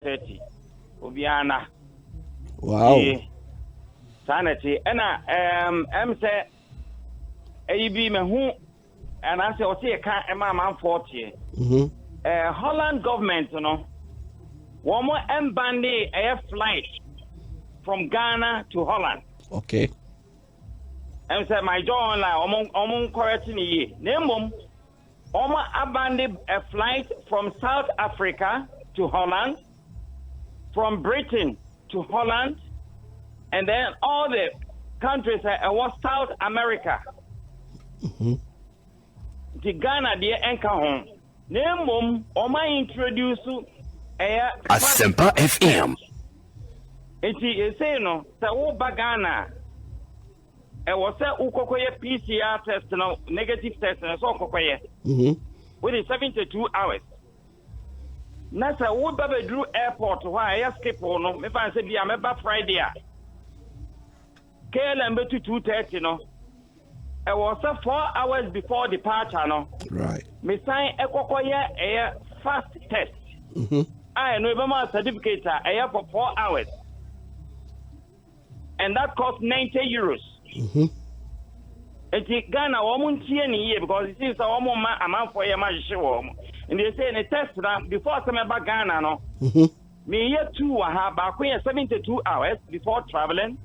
4:30 obiara na. Saa na ɛte. Ɛna sɛ ɛyi bi mahu anaasɛ ɔsɛ yɛka ɛma amanfoɔ teɛ. Holland government no, wɔn mban ɛyɛ flight from Ghana to Holland. Ɛm sɛ My Joy Online, wɔn nkɔrɛte ne yie, na mmom wɔn aban a flight from South Africa to Holland, from Britain to Holland, and then all the countries a ɛwɔ South America. Nti Ghana deɛ ɛnka ho, na mmom wɔn introduce ɛyɛ Asempa FM. Nti esei no, sɛ woba Ghana a, ɛwɔ sɛ wokɔkɔyɛ PCR test no, negative test no sɛ ɔkɔkɔyɛ within 72 hours. Na sɛ woba bɛduru airport hɔ a, ɛyɛ Schiphol no, mefa sɛ bi a mɛba Friday a KLM bɛtu 2:30 no, ɛwɔ sɛ 4 hours before departure no, mesan ɛkɔkɔyɛ ɛyɛ fast test a ɛno ɛbɛma certificate a ɛyɛ for 4 hours, and that cost €90. Nti Ghana, wɔn ntie ne yie, because it seems sɛ wɔn mma amanfoɔ yɛ ma hyehyɛ wɔn. Nti sɛ ne test na before sɛ mɛba Ghana no, meyɛ two wɔ ha. Baako yɛ 72 hours before travelling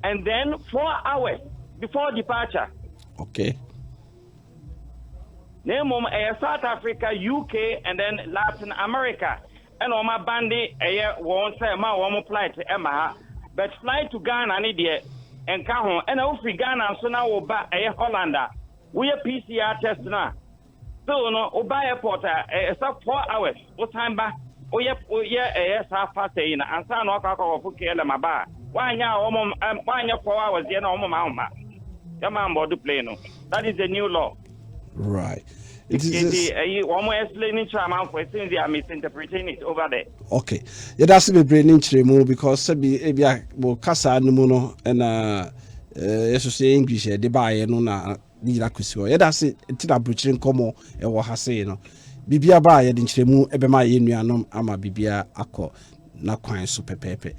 and then 4 hours before departure. Na mmom ɛyɛ South Africa, UK and then Latin America ɛna wɔn aban ɛyɛ wɔn sɛ ma wɔn flight ɛma ha, but flight to Ghana ne deɛ nka ho. Ɛna wofiri Ghana nso na woba ɛyɛ Holland a, woyɛ PCR test no a, still no woba airport a, ɛyɛ sɛ 4 hours wosan ba woyɛ ɛyɛ saa fast yi na ansa na wakɔ akɔkɔfo KLM aba a, woanyɛ a wɔn woanyɛ 4 hours deɛ na wɔn ma ahoma yɛma mbɔdo plane no. That is the new law. It is Nti ɛyi wɔn explain kyerɛ amanfo, it seems they are misinterpreting it over there. Okay, yɛda ase bebree ne nkyerɛmu, because sɛbi ebi a mo kasa no mu no, ɛna yɛsoso yɛ English yɛde baayɛ no na ne nyina kɔsi hɔ. Yɛda ase. Nti na aburokyire nkɔmmɔ ɛwɔ ha sei no, biribia ba a, yɛde nkyerɛmu ɛbɛma yɛn nuanom ama biribia akɔ n'akwan so pɛpɛɛpɛ.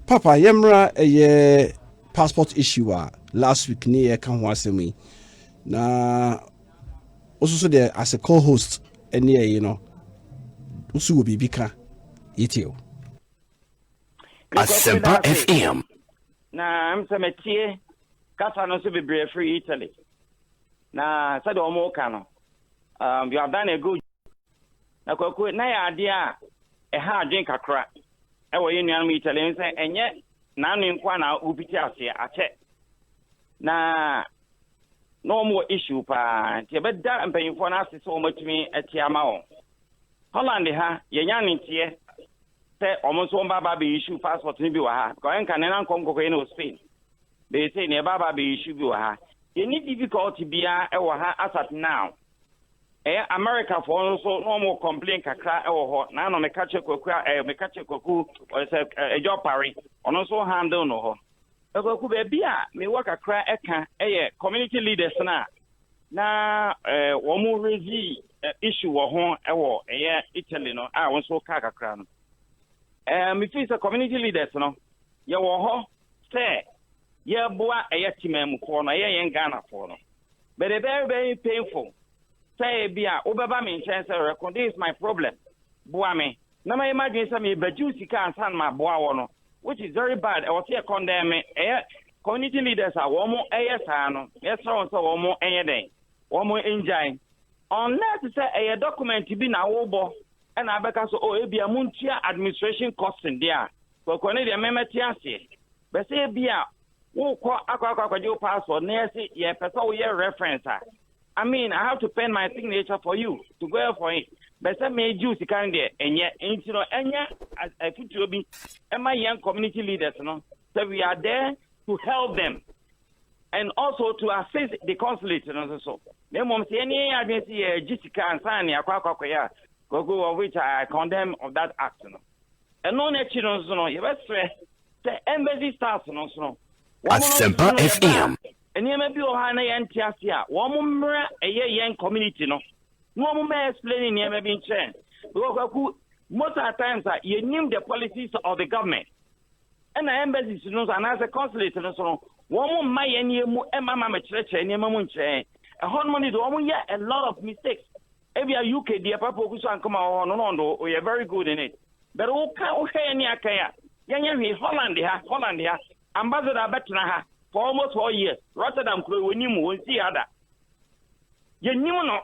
Papa, yɛmmra ɛyɛ passport issue a last week ne yɛka ho asɛm yi, na wososo deɛ, as a co-host ɛne ɛyi no, woso wɔ biribi ka, yɛtie o. Asempa FM. Na sɛ metie kasa no nso bebree firi Italy na sɛdeɛ wɔn ka no, you have done a good. Na Kwaku, na yɛ adeɛ a ɛha adwen kakra ɛwɔ yɛn nuanom Italy sɛ ɛnyɛ n'ano nko a na wopiti aseɛ akyɛ na wɔn wɔ issue paa. Nti yɛbɛda mpanyinfoɔ no ase sɛ wɔn atumi ate ama wɔn. Holland ha, yɛnya ne nteɛ sɛ wɔn nso wɔn ba aba abɛyi issue passport no bi wɔ ha, because ɛnka ne nan nkɔ nkɔkɔ yɛ no wɔ Spain bɛyɛ sɛ ne ɛba aba abɛyi issue bi wɔ ha. Yɛni difficulty biara ɛwɔ ha as at now. Ɛyɛ Americafoɔ nso na wɔn complain kakra ɛwɔ hɔ. Na ano meka kyerɛ Kwaku a meka kyerɛ Kwaku ɔyɛ sɛ ɛdwa ɔpare ɔno nso handle no hɔ. Kwaku, baabi a mewɔ kakra ɛka ɛyɛ community leaders na wɔn raise issue wɔ ho ɛwɔ ɛyɛ Italy no a wɔn nso kaa kakra no. Mefi sɛ community leaders no, yɛwɔ hɔ sɛ yɛboa ɛyɛ temamufoɔ no, ɛyɛ yɛn Ghanafoɔ no, but it very very painful sɛ ebi a wobɛba me nkyɛn sɛ, "Rɛko, this is my problem, boa me," na ma yɛ ma dwen sɛ mebɛgye wo sika ansa na maboa wɔ no, which is very bad. Ɛwɔ sɛ yɛ condemn me ɛyɛ community leaders a wɔn ɛyɛ saa no. Yɛsrɛ wɔn sɛ wɔn ɛnyɛ dɛn, wɔn ngyae, unless sɛ ɛyɛ document bi na wobɔ ɛna abɛka so, oh, ebia muntua administration cost deɛ a, kɔkɔ ne deɛ mɛmɛte aseɛ. Bɛsɛ ebi a wokɔ akɔgye wo passport na yɛsi yɛpɛ sɛ woyɛ reference a, I mean, I have to pen my signature for you to go for it. Bɛsɛ megye wo sika no deɛ, ɛnyɛ. Nti no ɛnyɛ afutuo bi ɛma yɛn community leaders no sɛ we are there to help them and also to assist the consulate no nso so. Na mmom sɛ yɛne yɛn adwene sɛ yɛgye sika ansa ne akɔyɛ a, Koko, of which I condemn of that act no. Ɛno n'akyi no nso no, yɛbɛsrɛ sɛ embassy staff no nso no, wɔn no nso Asempa no, yɛba FM. A, nneɛma bi wɔ hɔ a na yɛnte ase a, wɔn mmra ɛyɛ yɛn community no na wɔn mma explain nneɛma bi nkyɛn, because Kwaku Most of the times a yɛnim the policies of the government, ɛna embassies no nso anaasɛ consulate no so no, wɔn mo mma yɛn nneɛma mu ɛma ma mɛkyerɛkyerɛ nneɛma mu nkyerɛ ɛhɔ nom no de, wɔn yɛ a lot of mistakes. Ebi a UK deɛ, Papa Ogu so ankoma wɔ hɔ no, ɔno ɔyɛ very good in it, but woka wohwɛ yɛn ne aka a yɛnyɛ hwee. Holland ha, ambassador abɛtena ha for almost 4 years. Rotterdam kuro wɔn nim, wɔn si ha da, yɛnim no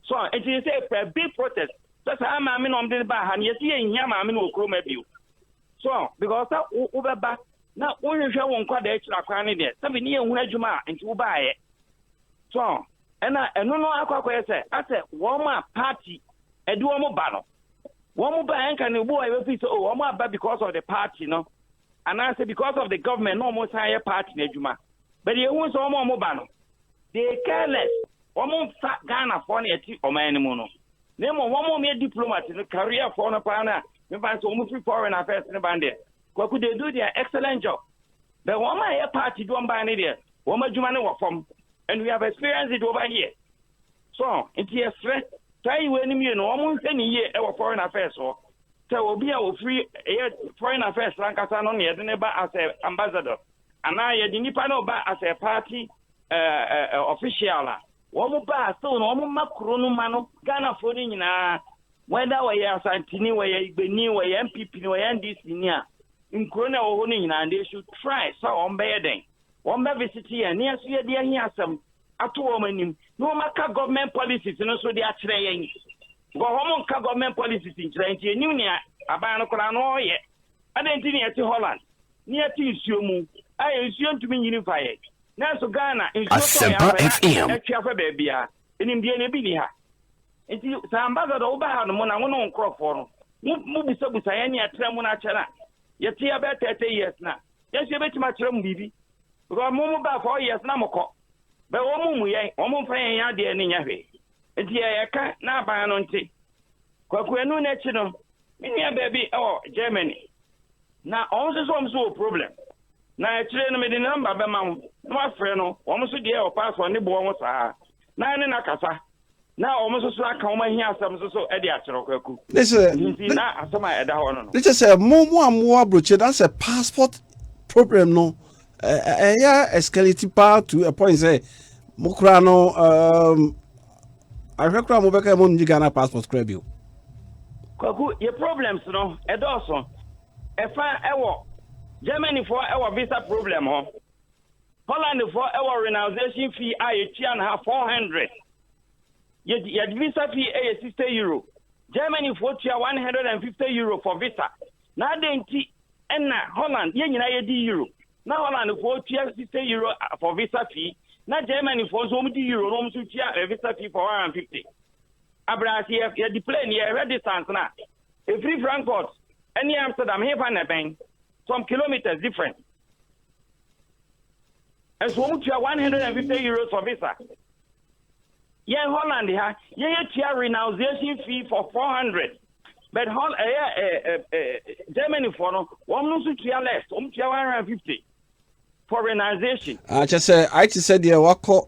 so. Nti sɛ pɛ big protest sɛ saa maame na ɔmde ba ha no, yɛsi yɛ nhia maame no wɔ kurom abio so, because sɛ wobɛba na wohwehwɛ wo nkwadaa akyiri akwan no deɛ, sɛbi ne yɛhunu adwuma a nti wobaayɛ so. Ɛna ɛno no akɔ akɔyɛ sɛ asɛ wɔn a party ɛde wɔn ba no, wɔn ba ɛnka ne obi wɔ yɛbɛfi sɛ, oh, wɔn aba because of the party no anaasɛ because of the government na wɔn san yɛ party no adwuma. But yɛhu sɛ wɔn a wɔn ba no, they care less. Wɔn mfa Ghanafoɔ no yɛte ɔman no mu no, na mmom wɔn a wɔyɛ diplomat no, careerfoɔ no paa no a mefa sɛ wɔn firi foreign affairs ne ban deɛ, Kwaku, they do their excellent job. But wɔn a yɛ party bi wɔn ban no deɛ, wɔn adwuma no wɔ fam, and we have experienced it over here. So nti yɛsrɛ saa yi wɔ anim yie no, wɔn nhwɛ ne yie ɛwɔ foreign affairs hɔ, sɛ obi a ofiri ɛyɛ foreign affairs ankasa no na yɛde ne ba as a ambassador anaa yɛde nipa no ba as a party official a, wɔn ba still no, wɔn ma kuro no ma no Ghanafoɔ no nyinaa, whether wɔyɛ Asantini, wɔyɛ Igbeni, wɔyɛ NPP ni, wɔyɛ NDC ni a, nkuro no a ɛwɔ hɔ no nyinaa, they should try sɛ wɔn bɛyɛ den, wɔn bɛ visit yɛn ne yɛn so yɛde ahi asɛm ato wɔn anim na wɔn aka government policies no so de akyerɛ yɛn, because wɔn nka government policies nkyerɛ nti enim nea aban no koraa no ɔreyɛ. Adan nti ne yɛte Holland ne yɛte nsuo mu a nsuo ntumi nyini mfa yɛ, nanso Ghana nsuo tɔ yɛ Asempa FM. Atwi afa baabi a enimdeɛ no ebi ni ha. Nti sɛ ambassador woba ha no mu na wo ne wo nkurɔfoɔ no mo busabusa yɛn ne yɛtena mu no akyɛ no a, yɛte yɛ bɛyɛ 30 years na yɛn nso yɛbɛtumi akyerɛ mu biribi, because mo ba 4 years na mokɔ bɛ wɔn mu yɛn, wɔn mo mfa yɛn yɛn adeɛ ne nyɛ hwee. Nti yɛka na aban no nte. Kwaku, ɛnu n'akyi no, me nua baabi ɛwɔ Germany na ɔno nso so, wɔn nso wɔ problem, na akyire no mede ne number bɛma wo na wafrɛ no. Wɔn nso deɛ, wɔ passport ne boɔ ho saa na ne na kasa na wɔn nso so aka wɔn ahi asɛm nso so de akyerɛ, Kwaku. Ne sɛ Nti na asɛm a ɛda hɔ no. Ne kyɛ sɛ mo a mo aburokyire na sɛ passport problem no ɛyɛ escalate paa to a point sɛ mo koraa no, ahwɛ koraa mo bɛka mo ngye Ghana passport koraa bio. Kwaku, yɛ problems no ɛdɔɔso. Ɛfa ɛwɔ Germanyfoɔ ɛwɔ visa problem hɔ, Hollandfoɔ ɛwɔ renunciation fee a yɛtua no ha 400. Yɛde visa fee ɛyɛ €60, Germanyfoɔ tua €150 for visa. Na adɛn nti ɛna Holland yɛn nyinaa yɛdi euro na Hollandfoɔ tua €60 for visa fee, na Germanyfoɔ nso wɔn di euro na wɔn nso tua a visa fee for 150? Abrase yɛ yɛde plane yɛhwɛ distance na efiri Frankfurt ɛne Amsterdam hefa na ɛbɛn? Some kilometers different, ɛnso wɔn tua €150 for visa. Yɛn Holland ha, yɛn yɛ tua renunciation fee for 400, but hol ɛyɛ ɛ ɛ ɛ Germany foɔ no, wɔn nso tua less, wɔn tua 150 for renunciation. Akyɛ sɛ ayɛ te sɛ deɛ wakɔ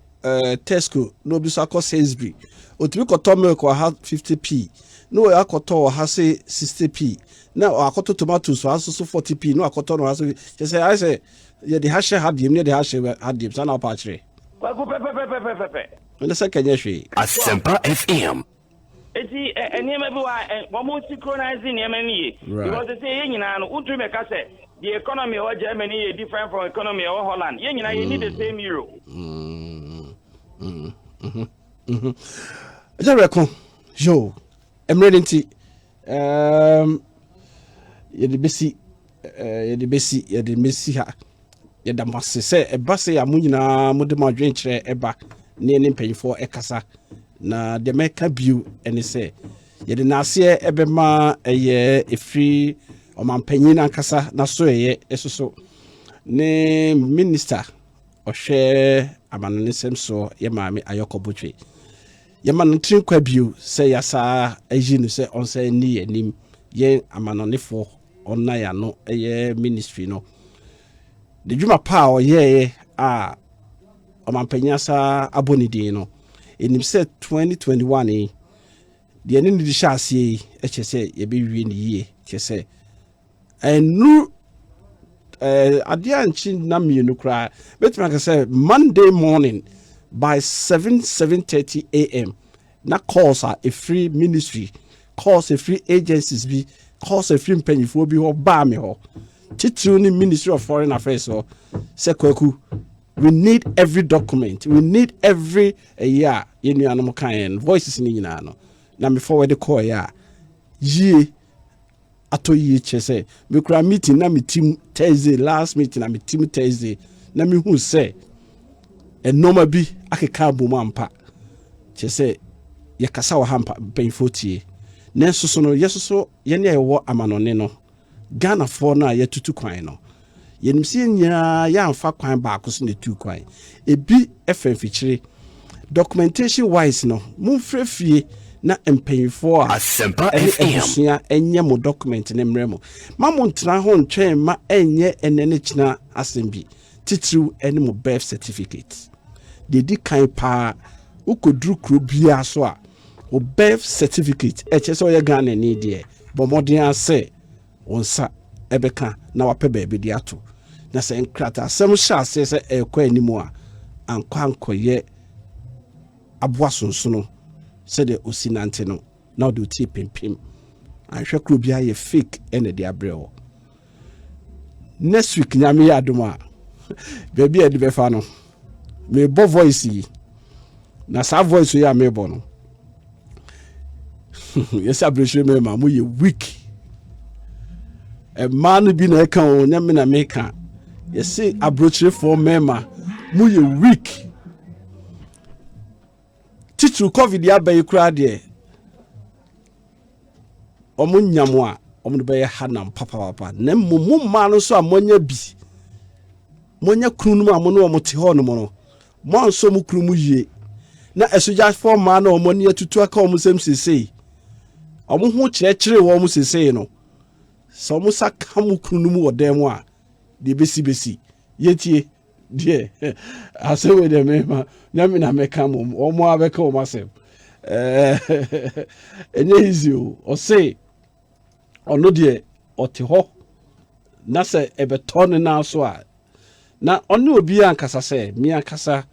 Tesco na obi nso akɔ Sainsbury, otumi kɔtɔ milk wɔ ha 50p na wɔyɛ akɔtɔ wɔ ha se 60p, na akɔtɔ tomatoes wɔ ha nso so 40p na wakɔtɔ no ha so. Kyɛ sɛ ayɛ sɛ yɛde ha hyɛ ha deɛm ne yɛde ha hyɛ ha deɛm saa na wɔpa akyerɛ. Kwaku, pɛpɛpɛpɛpɛpɛ. Ɛne sɛ kɛnyɛ hwee. Asempa FM. Eti nneɛma bi wɔ a wɔn synchronize nneɛma no yie. Because sɛ yɛn nyinaa no, wotumi bɛka sɛ the economy ɛwɔ Germany yɛ different from economy ɛwɔ Holland. Yɛn nyinaa yɛ need the same euro. Ɛgya rɛko yo, mmerɛ no nti yɛde bɛsi ha. Yɛda mo ase sɛ ɛba sɛ a mo nyinaa mode mo adwenkyerɛ ɛba ne ne mpanyinfoɔ ɛkasa. Na deɛ mɛka bio ɛne sɛ yɛde n'aseɛ ɛbɛma ɛyɛ ɛfiri ɔmanpanyin ankasa n'aso ɛyɛ ɛsoso ne minister ɔhwɛ amanonesɛm soɔ, yɛ maame Ayɔkɔ Botwe. Yɛma no tiri nkwa bio sɛ yɛasa ayi no sɛ ɔnsa ni yɛn anim, yɛn amanɔnefoɔ ɔnna yɛn ano ɛyɛ ministry no ne dwuma pa a ɔyɛɛ a ɔmanpanyin asa abɔ ne din no. Ɛnim sɛ 2021 yi Deɛ ne ne de hyɛ aseɛ yi kyerɛ sɛ yɛbɛwie ne yie, kyerɛ sɛ ɛnuru adeɛ ankye na mmienu koraa bɛtumi aka sɛ Monday morning by 7 7:30 a.m. na calls a ɛfiri ministry, calls ɛfiri agencies bi, calls ɛfiri mpanyinfoɔ bi hɔ baa me hɔ, titiriw ne Ministry of Foreign Affairs hɔ sɛ, "Kwaku, we need every document, we need every ɛyɛ a yɛn nuanom ka yɛn voices ne nyinaa no." Na me forward kɔɔyɛ a yie atɔ yie, kyerɛ sɛ mekura meeting na me team Thursday, last meeting na me team Thursday, na mehu sɛ nneɛma bi akeka abom ampa, kyerɛ sɛ yɛkasa wɔ ha mpa mpanyinfoɔ tie. Nanso so no yɛsoso yɛne a yɛwɔ amanɔne no, Ghanafoɔ no a yɛtutu kwan no, yɛnim sɛ yɛn nyinaa yɛamfa kwan baako so na ɛtu kwan. Ebi ɛfɛ mfikyire documentation wise no, momfrɛ fie na mpanyinfoɔ a Asempa ɛne FM. abusua ɛnyɛ mo document ne mmerɛ mo ma mo ntena ho ntwɛn ma ɛnyɛ ɛnɛ ne kyena asɛm bi. Titiriw ɛne mo birth certificate deɛ di kan paa. Wokɔduru kuro biara so a, wo birth certificate ɛkyɛ sɛ ɔyɛ Ghanani deɛ, bɔ mmɔden asɛ wo nsa ɛbɛka na wapɛ baabi de ato, na sɛ nkrataasɛm hyɛ aseɛ sɛ ɛrekɔ anim a, ankɔ ankɔyɛ aboa sonsono sɛdeɛ osi nante no na ɔde otie pimpim anhwɛ kuro bi ayɛ fake ɛna de abrɛ wɔ. Next week, Nyame yɛ adom a, baabi a yɛde bɛfa no, mebɔ voice yi, na saa voice yi a mebɔ no, yɛsɛ aberɛhyerɛ mmarima moyɛ weak. Mmaa no bi na ɛka o, nyɛ me na meka. Yɛse aburokyerefoɔ mmarima moyɛ weak, titiri COVID aba yi koraa deɛ, ɔmo nyam a ɔmo de bɛyɛ ha nam papapapa. Na mmom mo mmaa no nso a moanya bi, moanya kunu no mu a mo ne ɔmo te hɔ nom no, mo ansɔ mo kunu mu yie, na asogyafoɔ mmaa no a ɔmo ani atutu aka ɔmo nsɛm seesei, ɔmo ho kyerɛkyerɛ wɔn seesei no, sɛ ɔmo sa ka mo kunu no mu wɔ dan mu a, deɛ bɛsi bɛsi. Yɛtie deɛ asɛm wei deɛ mema nyame na mɛka mo, ɔmo a bɛka wɔn asɛm. Ɛnyɛ easy o. Ɔse ɔno deɛ ɔte hɔ na sɛ ɛbɛtɔ ne nan so a, na ɔne obi ankasa sɛ me ankasa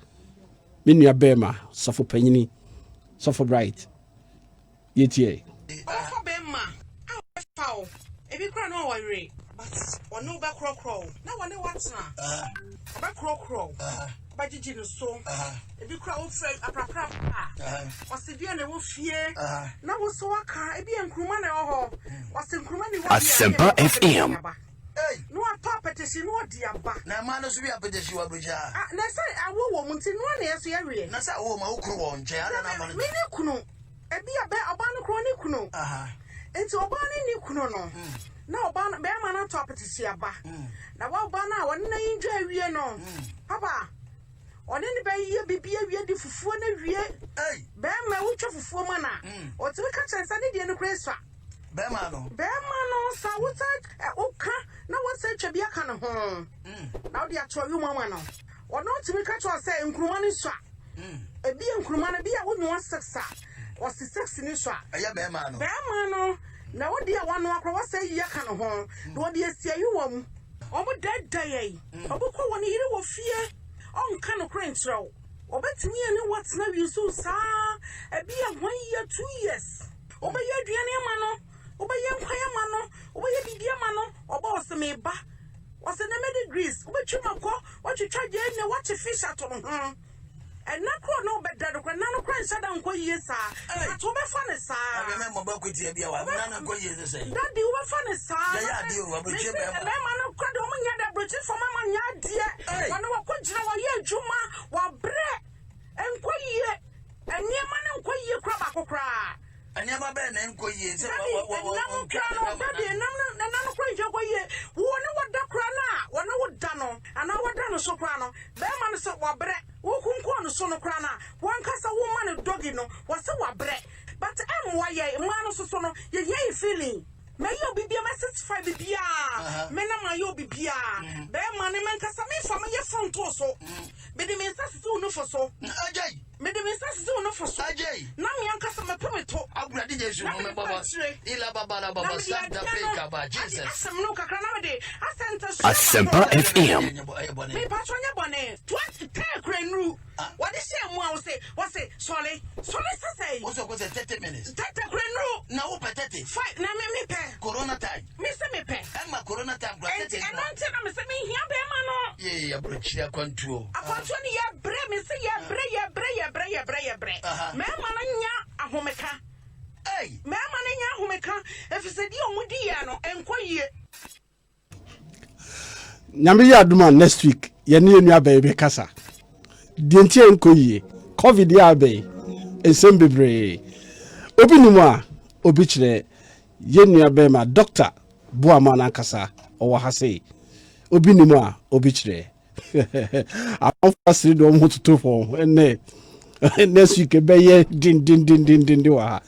me nua bɛrima sɔfo panyini, Sɔfo Bright. Yɛtie. Ɔbɛfa bɛrima a ɔbɛfa wo, ebi kora na ɔwɔ but ɔne wo bɛkorɔkorɔ wo na wɔne woatena, ɔbɛkorɔkorɔ wo, ɔbɛgyegye ne so. Ebi kora wofrɛ aprapra a, ɔse deɛ na ɛwɔ fie na wo so waka ebi yɛ nkuruma na ɛwɔ hɔ, ɔse nkuruma ne wɔ. Asempa FM. Na watɔ apɛtɛhyi na ɔde aba. Na mmaa no nso bi apɛtɛhyi wɔ aburokyi ha. Ah, na sɛ awo wɔ mu nti noa na yɛ so yɛweɛ. Na sɛ awo ma wo kunu wɔ nkyɛn ada na ama no. Me ne kunu ebi a bɛ ɔbaa no kuro ne kunu nti ɔbaa no ne kunu no na ɔbaa no bɛrima no atɔ apɛtɛhyi aba na wɔba no a wɔne no ayi dwa awie no, papa, ɔne ne bɛyɛ bibi awie de fufuo no awie. Bɛrima wotwa fufuo ma na ɔtumi ka kyerɛ nsa ne deɛ no kura esua. Bɛrima no. Bɛrima no sa wosa woka na wosa atwa bi aka ne ho na wode ato awi mu ama no, ɔno ɔtumi ka kyerɛ sɛ nkuruma no sua. Ebi yɛ nkuruma no bi a wonoa six a, ɔsi six ni sua. Ɛyɛ bɛrima no. Bɛrima no na wode a wanoa koraa wasa yi aka ne ho na wɔde asi ayi wɔ mu. Ɔmo dɛɛdɛ yɛn. Ɔbɛkɔ wɔ ne yere wɔ fie, ɔnka no korɛ nkyerɛ wo. Ɔbɛtumi ɛne wɔtena wie so saa, ebi yɛ 1 year, 2 years. Wobɛyɛ aduane ama no, wobɛyɛ nkwan ama no, wobɛyɛ biribi ama no. Ɔba, ɔsɛ meba, ɔsɛ na mɛde grease wobɛtwi ma kɔ watwitwa gyeene, wakye fish ato no ho. Ɛna korɔ na wobɛda no korɔ na no korɔ nhyɛ da nkɔ yie saa, but wobɛfa ne saa. Abɛmɛ mmɔbɔ akutia bi a wa na no nkɔ yie sɛ. Daddy, wobɛfa ne saa. Yɛyɛ adeɛ o, aburokyi Mesi bɛrima. mmarima no korɔ deɛ, ɔmo nyɛ de aburokyi fam ama nyɛ adeɛ. Wɔne wɔkɔ gyina wɔyɛ adwuma, wɔabrɛ, nkɔ yie, nneɛma no nkɔ yie kora baako koraa. Nneɛma bɛyɛ na nkɔ yie sɛ. Daddy, ɛnam kora no, daddy, ɛnam no, ɛnam no kora nhyɛ kɔ yie. Wo ne wɔda kora no a, wɔne wo da no anaa wɔda no so kora no, bɛrima no sɛ wabrɛ, wokunkun no so no kora no a, wankasa woma no doggy no, wɔsɛ wabrɛ. But ɛmmoa yɛ mmaa no soso no, yɛhia yɛ feeling. Mɛyɛ obi bia, mɛsatisfy bibiaa, me na mayɛ obi biaa. Bɛrima no, menkasa memfa meyɛ fronto so, mede me nsa sisi wo nufo so. Agya. Mede me nsa sisi wo nofo so. Agyei. Na me ankasa mɛpo me to. Awurade Yesu Na hu me mede kɔ mmɔbɔ. akyire. Ila baba la Na baba mede santa adeɛ pe no kaba ade Jesus. asɛm no kakra na mede asɛ ntasuo Asempa kakra. FM. Ɛyɛ bɔ- ɛyɛ bɔne. Mepatwɔ nyɛ bɔne. 20 10 kura nnuru. Ah. Wɔde hyɛɛ mu a wose wɔse sɔre. Sɔre sɛsɛe. Wo sɛ kɔ sɛ 30 minutes. Tɛtɛ kura nnuru. Na wopɛ 30. Five na me mepɛ. Corona time. Me se mepɛ. Ɛma corona time kura Enti 30. ɛno nti na me se mehia bɛrima no. Yee aburokyire akwantuo. Akwantuo no yɛbrɛ me se yɛbrɛ yɛbrɛ yɛbrɛ yɛbrɛ yɛbrɛ. Aha. Mmarima no nya ahomeka. Ei. Mmarima no nya ahomeka efisɛ deɛ ɔmo di yɛ no ɛnkɔ yie. Nyame yɛ adom a next week yɛne yɛn nua bɛyi bɛkasa. Deɛ nti a ɛnkɔ yie, COVID yɛ abɛyi, nsɛm bebree. Obi nim a, obi kyerɛ yɛn nua bɛrima Dr. Boama n'ankasa ɔwɔ ha sei. Obi nim a, obi kyerɛ. Amanfo asere de wɔn ho toto fam ɛnɛ next week ɛbɛyɛ dendendendenden wɔ ha.